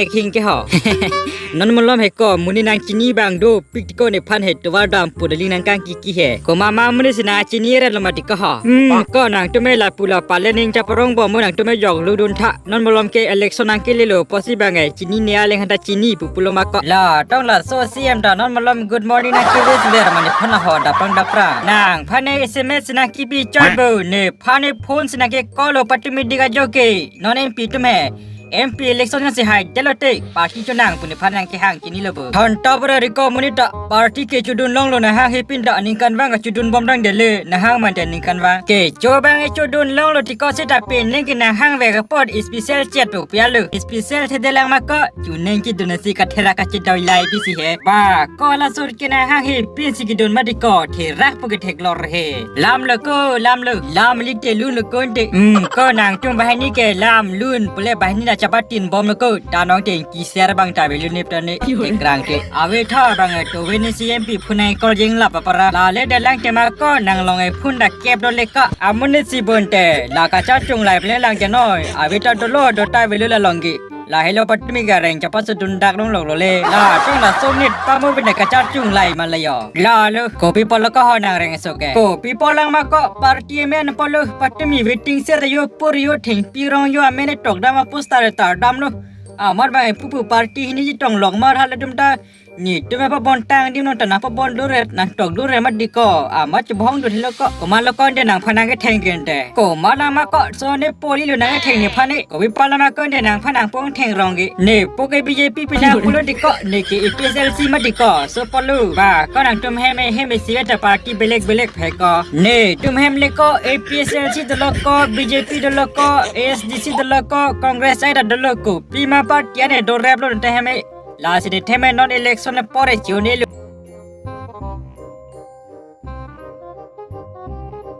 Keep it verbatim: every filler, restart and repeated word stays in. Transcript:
Ekhing ke ho. Non malom he ko, monit nangchini abang dopik ti ko nephan he tovar dam pu daling nangkangkiki he. Komat ma monit si nangchini re lo mati ko ho. Hmm, ko nangtum me lapu la pale ning chaparong bom mo nangtum me jok ludun tha. Non malom ke election nangkelelo pusi abang e chinine aling hanta chini pu pulo ma ko. La tong laso C M ta non malom good morning nangke-wish ler mane phone ho daprang daprang. Nangphan ne S M S nangkipi chot bo, nephan ne phone si nangke-call lo patumi diga joke. Non M P atum he. M P election si hai delo te party chonang pu nephan nangkehang chinilo bo. Thon ta bora riko monit ta party ke chodun longlo, nahang he pin ta ningkan vang chudun bom dang dele, nahang man te ningkan vang. Kecho abang e chodun longlo ti ko seta pin neng ke nahang vek apot special chat pu pialo. Special thedelang ma ko, chuneng kidun si katherak kachedoi lai pisi he. Ba ko laso ke nahang he pin si kidun mati ko, therak pu ketheklor he. Lam lo ko, lam lo. Lam li te lun lo ko ante. Hmm, ko nangtum banghini ke lam lun pule banghini na chapatin bom lo ko. Ta nong te kiser abang ta belun nip ta ne. Tekrang ke. Ave tha abang e to veni C M P phone ai call jeng lap apara. Lale dalang tema ko nanglong e phone da kep do le ka. Amonit si bonte. La kachachung lai pule lang ke noi. Ave ta dolo do ta velu la longgi. Lahelo patumi gareng chapasudun dak long lok lo le. La tong laso monit pamu bine kachachung lai ma la yo. La lo kopi polo ko ho nangreng so ke. Kopi polang ma ko party amen polo patumi waiting shed yo pur yo thengpi rong yo amen tok dam a poster tar dam lo. Amat bang pupu party hini ji tong lok mar hal dum ta. Netum apa bontang dim nong ta nangpabon dure nangtok dure mati ko. Amat chebong dure lo ko. Komat lo ko ante nangphan nangketheng ke ante. Komat lama ko so ne poli lo nangketheng nephan ne. Kopi pala ma ko ante nangphan nangpong theng rong ke. Nepo ke B J P pina pulo ti ko. Ne ke A P H L C mati ko. So polo. Ba ko nangtum hem hem si ta party belek belek phe ko. Netum hem le ko A P H L C dolo ko, B J P dolo ko, A S D C dolo ko, Congress ai ta dolo ko. Pima party ane dorep lo ante hem. Lasi ne theme non election apor e chune lo.